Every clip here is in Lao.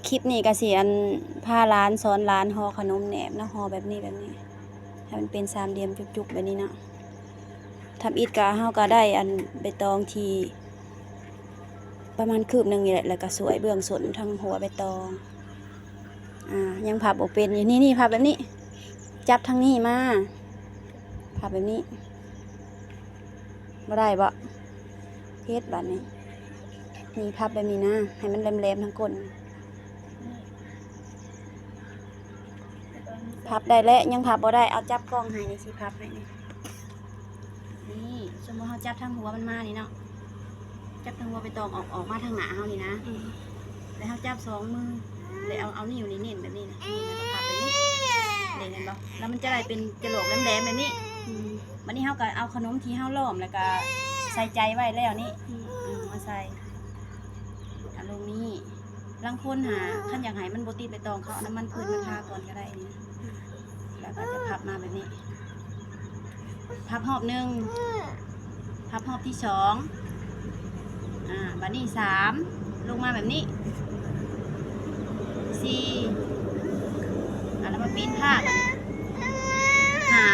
ຄລິບນີ້ກໍຊິອັນ ພາຫຼານ ສອນຫຼານຫໍ່ຂະໜົມແໜບເນາະ, ຫໍ່ແບບນີ້ ແບບນີ້ ໃຫ້ມັນເປັນສາມຫຼ່ຽມຈຸກໆ ແບບນີ້ເນາະ. ທຳອິດກໍ ເຮົາກໍໄດ້ອັນໃບຕອງທີ່ປະມານຄືບໜຶ່ງນີ້ແຫຼະ ແລ້ວກໍສວຍເບື້ອງສົ້ນທາງຫົວໃບຕອງ. ອ່າ ຍັງພັບບໍ່ເປັນຢູ່. ນີ້ໆ ພັບແບບນີ້ ຈັບທາງນີ້ມາ ພັບແບບນີ້. ບໍ່ໄດ້ບໍ? ເຮັດບາດນີ້ ນີ້ພັບແບບນີ້ນະ ໃຫ້ມັນແຫຼມໆ ທາງກົ້ນ. ພັບໄດ້ແລ້ວ ຍັງພັບບໍ່ໄດ້. ເອົາ ຈັບກ້ອງໃຫ້ນີ້ ຊິພັບໃຫ້ນີ້. ນີ້ ສົມມຸດເຮົາຈັບທາງຫົວມັນມານີ້ເນາະ, ຈັບທາງຫົວໃບຕອງອອກ ອອກມາທາງໜ້າເຮົານີ້ນະ. ອືມ ແລ້ວເຮົາຈັບສອງມື ແລ້ວເອົາ ເອົານິ້ວນີ້ເນັ້ນແບບນີ້ນະ, ນີ້ ແລ້ວກໍພັບແບບນີ້. ນີ້ ເຫັນບໍ່? ແລ້ວມັນຈະໄດ້ເປັນຈະຫຼອກແຫຼມໆ ແບບນີ້. ອືມ ບັດນີ້ເຮົາກໍເອົາຂະໜົມທີ່ເຮົາລ້ອມ ແລ້ວກໍໃສ່ໃຈໄວ້ແລ້ວນີ້ ອືມ ອືມ ມາໃສ່ ເອົາລົງນີ້. ລາງຄົນຫາ ຄັນຢາກໃຫ້ມັນບໍ່ຕິດໃບຕອງ ເຂົາເອົານ້ຳມັນພືດມາທາກ່ອນກໍໄດ້ນີ້. ແລ້ວກໍຈະພັບມາແບບນີ້ ພັບຮອບໜຶ່ງ ພັບຮອບທີສອງ. ອ່າ ບັດນີ້ສາມ ລົງມາແບບນີ້ ສີ່ ອ່າ ແລ້ວມາປີ້ນຜ້າ. ຫ້າ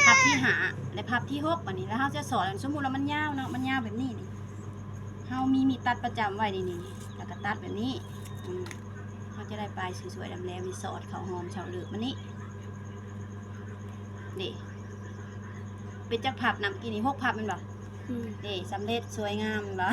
ພັບທີຫ້າ ແລະ ພັບທີຫົກ. ບັດນີ້ ແລ້ວເຮົາຈະສອດ ສົມມຸດວ່າມັນຍາວເນາະ ມັນຍາວແບບນີ້ນີ້ ເຮົາມີມີດຕັດປະຈຳໄວ້ນີ້ ນີ້ ແລ້ວກໍຕັດແບບນີ້. ອືມ ເຮົາຈະໄດ້ປາຍສວຍໆ ແຫຼມໆ ນີ້ ສອດເຂົ້າຮ່ອງເຊົາເລິກມັນນີ້. ເດ້ ເປັນຈັກພັບນຳ ກີ້ນີ້ ຫົກພັບແມ່ນບໍ່? ອືມ ເດ້ ສຳເລັດ ສວຍງາມແມ່ນບໍ່?